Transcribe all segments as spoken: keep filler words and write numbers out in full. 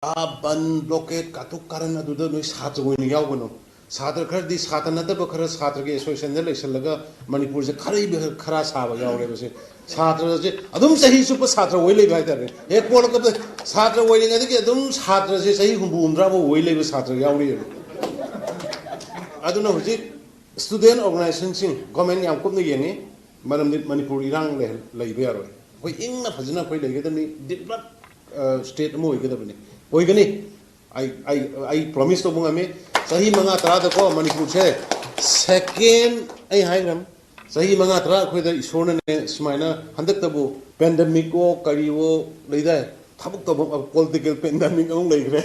ꯑꯥ ꯕꯟ, blockade, ꯀꯥꯇꯨꯛ ꯀꯥꯔꯟ ꯑꯗꯨꯗ ꯅꯣꯏ ꯁꯥꯇ꯭ꯔ ꯑꯣꯏꯅ ꯌꯥꯎꯒꯅꯨ꯫ ꯁꯥꯇ꯭ꯔ ꯈꯔꯗꯤ, ꯁꯥꯇ꯭ꯔ ꯅꯠꯇꯕ ꯈꯔ ꯁꯥꯇ꯭ꯔꯒꯤ ꯑꯦꯁꯣꯁꯤꯌꯦꯁꯟꯗ ꯂꯩꯁꯜꯂꯒ ꯃꯅꯤꯄꯨꯔꯁꯦ ꯈꯔ ꯈꯔ ꯁꯥꯕ ꯌꯥꯎꯔꯦꯕꯁꯦ꯫ ꯁꯥꯇ꯭ꯔꯁꯦ ꯑꯗꯨꯝ ꯆꯍꯤ ꯆꯨꯞꯄ ꯁꯥꯇ꯭ꯔ ꯑꯣꯏ ꯂꯩꯕ ꯍꯥꯏꯇꯥꯔꯦ꯫ ꯍꯦꯛ ꯄꯣꯛꯂꯛꯄꯗ ꯁꯥꯇ꯭ꯔ ꯑꯣꯏꯔꯤꯉꯩꯗꯒꯤ ꯑꯗꯨꯝ ꯁꯥꯇ꯭ꯔꯁꯦ ꯆꯍꯤ ꯍꯨꯝꯐꯨ ꯍꯨꯝꯗ꯭ꯔꯥ ꯐꯥꯎ ꯑꯣꯏ ꯂꯩꯕ ꯁꯥꯇ꯭ꯔ ꯌꯥꯎꯔꯤꯑꯕ꯫ ꯑꯗꯨꯅ ꯍꯧꯖꯤꯛ ꯁ꯭ꯇꯨꯗꯦꯟ ꯑꯣꯔꯒꯅꯥꯏꯖꯦꯁꯟꯁꯤꯡ ꯒꯣꯔꯃꯦꯟ ꯌꯥꯝ ꯀꯨꯞꯅ ꯌꯦꯡꯉꯤ꯫ ꯃꯔꯝꯗꯤ ꯃꯅꯤꯄꯨꯔ ꯏꯔꯥꯡ ꯂꯩꯍꯜ-, ꯂꯩꯕ ꯌꯥꯔꯣꯏ꯫ ꯑꯩꯈꯣꯏ ꯏꯪꯅ ꯐꯖꯅ ꯑꯩꯈꯣꯏ ꯂꯩꯒꯗꯕꯅꯤ꯫ ꯗꯤꯕꯂꯞ ꯁ꯭ꯇꯦꯠ ꯑꯃ ꯑꯣꯏꯒꯗꯕꯅꯤ, ꯑꯣꯏꯒꯅꯤ꯫ ꯑꯩ, ꯑꯩ, ꯑꯩ ꯄ꯭ꯔꯣꯃꯤꯁ ꯇꯧꯕ ꯉꯝꯃꯤ꯫ ꯆꯍꯤ ꯃꯉꯥ ꯇꯔꯥꯗꯀꯣ ꯃꯅꯤꯄꯨꯔꯁꯦ ꯁꯦꯀꯦꯟ, ꯑꯩ ꯍꯥꯏꯈ꯭ꯔꯝ, ꯆꯍꯤ ꯃꯉꯥ ꯇꯔꯥ ꯑꯩꯈꯣꯏꯗ ꯏꯁꯣꯔꯅꯅꯦ ꯁꯨꯃꯥꯏꯅ, ꯍꯟꯗꯛꯇꯕꯨ ꯄꯦꯟꯗꯦꯃꯤꯛꯑꯣ ꯀꯔꯤꯑꯣ ꯂꯩꯗꯥꯏ, ꯊꯕꯛ ꯇꯧꯐꯝ ꯄꯣꯂꯤꯇꯤꯀꯦꯜ ꯄꯦꯟꯗꯦꯃꯤꯛ ꯑꯃꯨꯛ ꯂꯩꯈ꯭ꯔꯦ꯫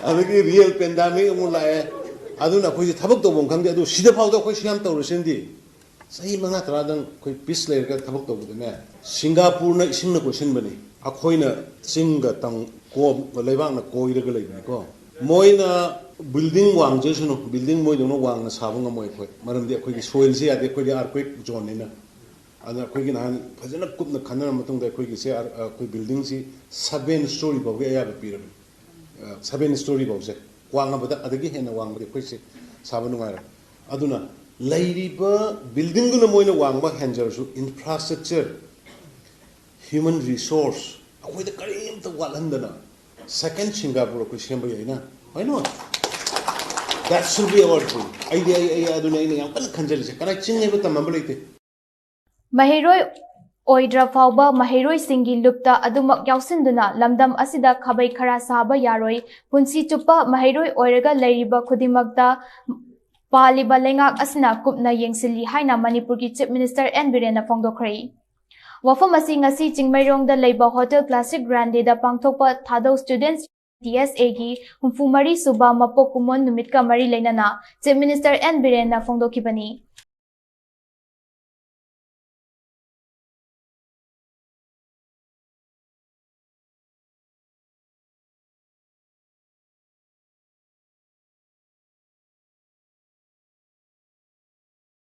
ꯑꯗꯒꯤ ꯔꯤꯌꯦꯜ ꯄꯦꯟꯗꯦꯃꯤꯛ ꯑꯃꯨꯛ ꯂꯥꯛꯑꯦ꯫ ꯑꯗꯨꯅ ꯑꯩꯈꯣꯏꯁꯦ ꯊꯕꯛ ꯇꯧꯐꯝ ꯈꯪꯗꯦ꯫ ꯑꯗꯨ ꯁꯤꯗ ꯐꯥꯎꯗ ꯑꯩꯈꯣꯏ ꯁꯤ ꯌꯥꯝ ꯇꯧꯔꯁꯤꯅꯗꯤ, ꯆꯍꯤ ꯃꯉꯥ ꯇꯔꯥꯗꯪ ꯑꯩꯈꯣꯏ ꯄꯤꯁ ꯂꯩꯔꯒ ꯊꯕꯛ ꯇꯧꯕꯗꯅꯦ, ꯁꯤꯡꯒꯥꯄꯨꯔꯅ ꯏꯁꯤꯡꯅ ꯀꯣꯏꯁꯤꯟꯕꯅꯤ, ꯑꯩꯈꯣꯏꯅ ꯆꯤꯡꯒ ꯇꯝ ꯀꯣ-, ꯂꯩꯕꯥꯛꯅ ꯀꯣꯏꯔꯒ ꯂꯩꯕꯅꯤꯀꯣ꯫ ꯃꯣꯏꯅ ꯕꯤꯜꯗꯤꯡ ꯋꯥꯡꯖꯁꯅꯨ, ꯕꯤꯜꯗꯤꯡ ꯃꯣꯏꯗꯧꯅ ꯋꯥꯡꯅ ꯁꯥꯕ ꯉꯝꯃꯣꯏ ꯑꯩꯈꯣꯏ, ꯃꯔꯝꯗꯤ ꯑꯩꯈꯣꯏꯒꯤ ꯁꯣꯏꯜꯁꯦ ꯌꯥꯗꯦ, ꯑꯩꯈꯣꯏꯗꯤ ꯑꯥꯔꯀ꯭ꯋꯦꯛ ꯖꯣꯟꯅꯤꯅ꯫ ꯑꯗ ꯑꯩꯈꯣꯏꯒꯤ ꯅꯍꯥꯟ ꯐꯖꯅ ꯀꯨꯞꯅ ꯈꯟꯅꯔ ꯃꯇꯨꯡꯗ ꯑꯩꯈꯣꯏꯒꯤꯁꯦ, ꯑ-, ꯑꯩꯈꯣꯏ ꯕꯤꯜꯗꯤꯡꯁꯤ ꯁꯚꯦꯟ ꯁ꯭ꯇꯣꯔꯤ ꯐꯥꯎꯒꯤ ꯑꯌꯥꯕ ꯄꯤꯔꯕꯅꯤ꯫ ꯑ, ꯁꯚꯦꯟ ꯁ꯭ꯇꯣꯔꯤ ꯐꯥꯎꯁꯦ, ꯋꯥꯡꯉꯕꯗ ꯑꯗꯒꯤ ꯍꯦꯟꯅ ꯋꯥꯡꯕꯗꯤ ꯑꯩꯈꯣꯏꯁꯦ ꯁꯥꯕ ꯅꯨꯡꯉꯥꯏꯔꯣꯏ꯫ ꯑꯗꯨꯅ ꯂꯩꯔꯤꯕ ꯕꯤꯜꯗꯤꯡꯗꯨꯅ ꯃꯣꯏꯅ ꯋꯥꯡꯕ ꯍꯦꯟꯖꯔꯁꯨ, ꯏꯟꯐ꯭ꯔꯥꯁ꯭ꯇ꯭ꯔꯛꯆꯔ, ꯍ꯭ꯌꯨꯃꯟ ꯔꯤꯁꯣꯔꯁ, ꯑꯩꯈꯣꯏꯗ ꯀꯔꯤꯝꯇ ꯋꯥꯠꯍꯟꯗꯅ ꯁꯦꯀꯦꯟ ꯁꯤꯡꯒꯥꯄꯨꯔ ꯑꯩꯈꯣꯏ ꯁꯦꯝꯕ ꯌꯥꯏꯅ꯫ Why not? That should be our dream. ꯑꯩꯗꯤ, ꯑꯩ, ꯑꯩ ꯑꯗꯨꯅ ꯑꯩꯅ ꯌꯥꯝ ꯀꯟꯅ ꯈꯟꯖꯔꯤꯁꯦ꯫ ꯀꯅꯥ ꯆꯤꯡ ꯍꯥꯏꯕ ꯇꯝꯃꯝꯕ ꯂꯩꯇꯦ꯫ ꯃꯍꯩꯔꯣꯏ ꯑꯣꯏꯗ꯭ꯔ ꯐꯥꯎꯕ ꯃꯍꯩꯔꯣꯏꯁꯤꯡꯒꯤ ꯂꯨꯞꯇ ꯑꯗꯨꯃꯛ ꯌꯥꯎꯁꯤꯟꯗꯨꯅ ꯂꯝꯗꯝ ꯑꯁꯤꯗ ꯈꯥꯕꯩ ꯈꯔ ꯁꯥꯕ ꯌꯥꯔꯣꯏ꯫ ꯄꯨꯟꯁꯤ ꯆꯨꯞꯄ ꯃꯍꯩꯔꯣꯏ ꯑꯣꯏꯔꯒ ꯂꯩꯔꯤꯕ ꯈꯨꯗꯤꯡꯃꯛꯇ ꯄꯥꯜꯂꯤꯕ ꯂꯩꯉꯥꯛ ꯑꯁꯤꯅ ꯀꯨꯞꯅ ꯌꯦꯡꯁꯤꯜꯂꯤ ꯍꯥꯏꯅ ꯃꯅꯤꯄꯨꯔꯒꯤ ꯆꯤꯐ ꯃꯤꯅꯤꯁꯇꯔ ꯑꯦꯟ ꯕꯤꯔꯦꯟꯅ ꯐꯣꯡꯗꯣꯛꯈ꯭ꯔꯦ꯫ ꯋꯥꯐꯝ ꯑꯁꯤ ꯉꯁꯤ ꯆꯤꯡꯃꯩꯔꯣꯡꯗ ꯂꯩꯕ ꯍꯣꯇꯦꯜ ꯀ꯭ꯂꯥꯁꯤꯛ ꯒ꯭ꯔꯥꯟꯗꯦꯗ ꯄꯥꯡꯊꯣꯛꯄ ꯊꯥꯗꯧ ꯁ꯭ꯇꯨꯗꯦꯟꯠꯁ ꯇꯤ ꯑꯦꯁ ꯑꯦꯒꯤ ꯍꯨꯝꯐꯨ ꯃꯔꯤ ꯁꯨꯕ ꯃꯄꯣꯛ ꯀꯨꯝꯑꯣꯟ ꯅꯨꯃꯤꯠꯀ ꯃꯔꯤ ꯂꯩꯅꯅ ꯆꯤꯐ ꯃꯤꯅꯤꯁꯇꯔ ꯑꯦꯟ ꯕꯤꯔꯦꯟꯅ ꯐꯣꯡꯗꯣꯛꯈꯤꯕꯅꯤ꯫